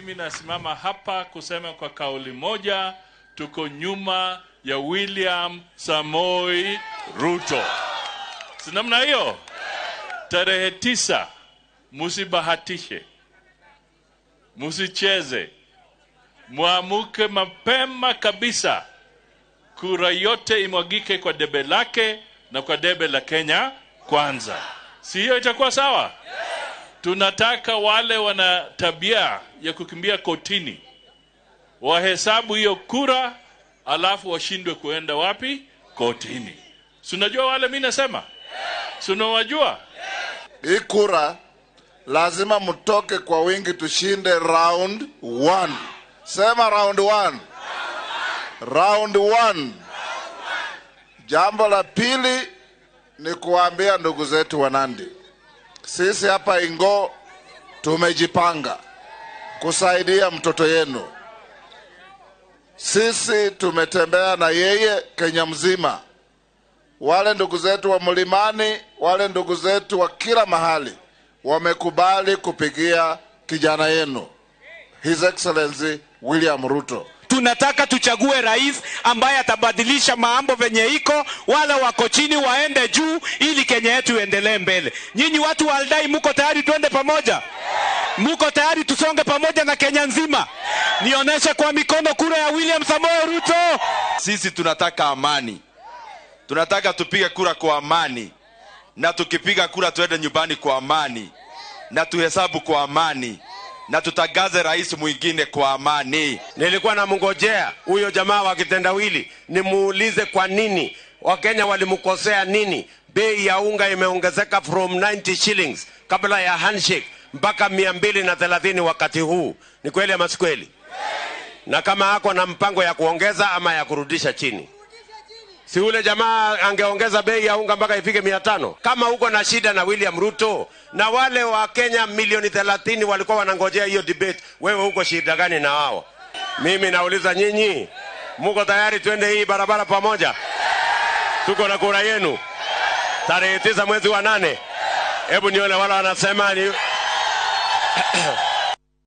Mimi nasimama hapa kusema kwa kauli moja, tuko nyuma ya William Samoei Ruto. Si namna hiyo? Tarehe 9, msibahatishe, msicheze, muamuke mapema kabisa. Kura yote imwagike kwa debe lake na kwa debe la Kenya Kwanza. Si hiyo itakuwa sawa? Tunataka wale wana tabia ya kukimbia kotini wahesabu hiyo kura, alafu washindwe kuenda wapi? Kotini. Si unajua wale mimi nasema? Si unawajua? Hii kura lazima mtoke kwa wingi, tushinde round 1. Sema round 1. Round 1. Jambo la pili ni kuambia ndugu zetu wa Nandi, sisi hapa Ingo tumejipanga kusaidia mtoto yenu. Sisi tumetembea na yeye Kenya mzima. Wale ndugu zetu wa mlimani, wale ndugu zetu wa kila mahali wamekubali kupigia kijana yenu His Excellency William Ruto. Tunataka tuchague rais ambaye atabadilisha mambo venye iko, wala wako chini waende juu, ili Kenya yetu iendelee mbele. Nyinyi watu wa Aldai muko tayari tuende pamoja? Muko tayari tusonge pamoja na Kenya nzima? Nionyeshe kwa mikono kura ya William Samoei Ruto. Sisi tunataka amani. Tunataka tupige kura kwa amani. Na tukipiga kura tuende nyumbani kwa amani. Na tuhesabu kwa amani. Na tutangaze rais mwingine kwa amani. Nilikuwa namngojea huyo jamaa wa kitendawili nimuulize kwa nini Wakenya walimkosea nini. Bei ya unga imeongezeka from 90 shillings kabla ya handshake mpaka 230 wakati huu. Ni kweli ama si kweli? Na kama hako na mpango ya kuongeza ama ya kurudisha chini, si ule jamaa angeongeza bei ya unga mpaka ifike 500? Kama uko na shida na William Ruto na wale wa Kenya milioni 30 walikuwa wanangojea hiyo debate, wewe uko shida gani na wao? Mimi nauliza nyinyi, muko tayari twende hii barabara pamoja? Tuko na kura yenu tarehe 9 mwezi wa 8. Hebu nione wala wanasema ni